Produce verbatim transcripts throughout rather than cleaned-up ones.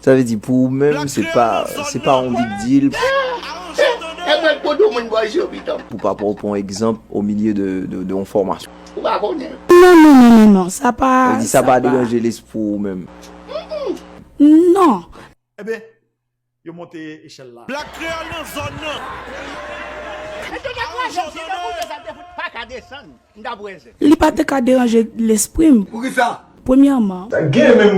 Sa vle di, pou ou menm, se pa, se pa yon big deal. E mwen k pran do moun bòy yo, pitan. Pou papa w pran egzanp o milye de, de, de yon fòmasyon. Ou pa konnen. Non, non, non, non, non, sa pa, sa pa deranje lespri w menm. Non. Ebyen, yo monte echèl la. Black Kreyòl nan zòn nan. Mesye, dekouraje, si te moute, sa te fout pa ka desann. M t ap reze. Li pa te ka deranje lespri m. Poukisa? Premyèman,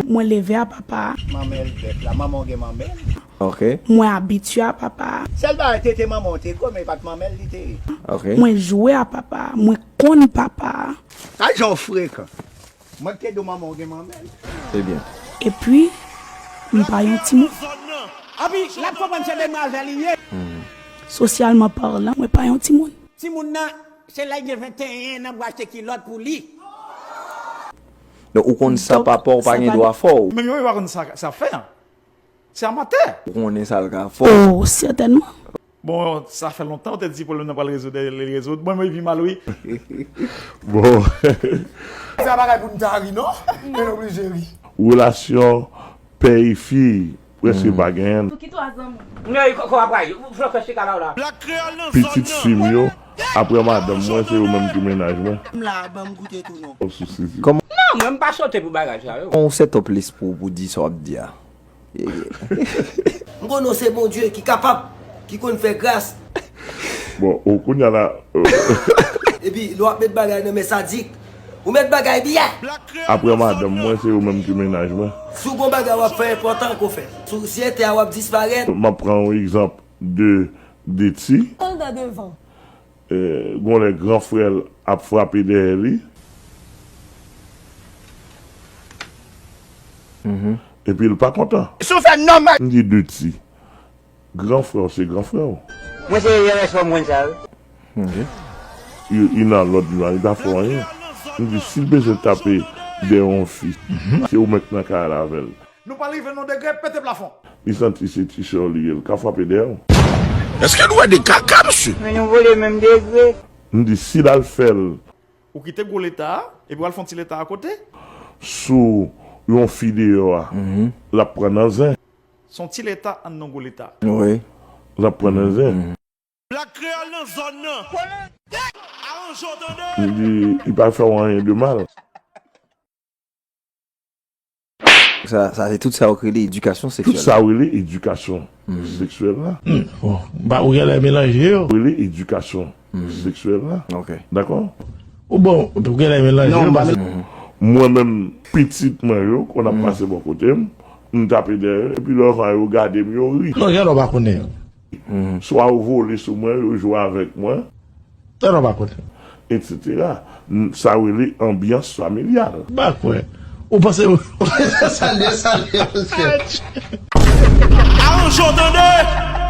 mwen leve a papa. Manmèl bèf la, manman w gen manmèl. Ok. Mwen abitye a papa. Sèl bagay, tete manman w te gwo, men e pa t manmèl li te ye. Ok. Mwen jwe a papa, mwen konn papa. Ay, jan w frekan. Mwen k te di w manman w gen manmèl. Ebyen. Epi, m pa yon timoun. Anpi, l ap konprann se demwazèl li ye. Sosyalman palan, mwen pa yon timoun. Timoun nan, se lè l gen venteyen an pou achte kilòt pou li. Donk, ou konn sa papa w pa gen dwa fè w. Menm yo, yo pa konn sa, sa fè an. Se amatè. Ou konnen sa l ka fè w. Oh, sètènman. Bon, sa fè lontan ou te di pwoblèm nan pral rezoud, e li rezoud. Mwen, mwen pi mal, wi. Bon. Se pa bagay pou n ta ri, non? Men n oblije ri. Relasyon pè e fi, prèske pa genyen. Pou ki twa zanmi? Men kò ap rayi, ou flòkè chika la w la. Black Kreyòl nan zòn nan. Pitit fi m yo, aprè madanm mwen, se yo menm ki mennaj mwen. M la, ban m goute tou, non. Kòman? Non, mwen m pa sote pou bagay sa yo. Kòman w set up lespri w pou di sa w ap di a? M konnen w se Bondye ki kapab, ki konn fè gras. Bon, ou kounye a la. Epi, lè w ap met bagay nan men sadik, ou met bagay byen. Aprè madanm mwen, se yo menm ki mennaj mwen. Si w gon bagay w ap fè enpòtan ke w fè. Si w, si etè a w ap disparèt. M ap pran yon egzanp de Deti. Andan devan. Eh, gon lè gran frè l ap frape dèyè li. Epi l pa kontan. Si w fè nòmal. M di Deti, gran frè w se gran frè w. Mwen se erè sò mwen sa yo. Ok. I, i nan lòd li, li pa fè anyen. M di si l bezwen tape dèyè yon fi, se ou menm k nan kay la avè l. Nou pral rive nan yon degre pete plafon. Li santi se ti sè w li ye, l ka frape dèyè w. Èske nou wè de kaka, mesye? Men nou vole menm degre. M di, si l al fè l. Ou kite gwo leta a, epi w al fè yon ti leta akote. Sou yon fi deyò a, l ap pran nan zen. Se yon ti leta anndan gwo leta. Wi. L ap pran nan zen. Black Kreyòl nan zòn nan. Aranje w tande. M di, li pa fè w anyen de mal. Sa, sa se tout sa yo rele edikasyon seksyèl. Tout sa yo rele edikasyon seksyèl la. Hmm, bon, ba, ou genlè melanje yo. Rele edikasyon seksyèl la. Ok. Dakò? Ou bon, ou genlè melanje yo, paske mwen menm, pitit mwen yo, konn ap pase bò kote m, m tape dèyè yo, epi lè yo gade m, yo ri. Non, genlè w pa konnen yo. Swa yo vole sou mwen, yo jwe avèk mwen. Tèlman pa konnen. Etsetera. N-, sa rele anbyans familyal. M pa kwè. Ou panse, salye, salye, mesye. Aranje w tande!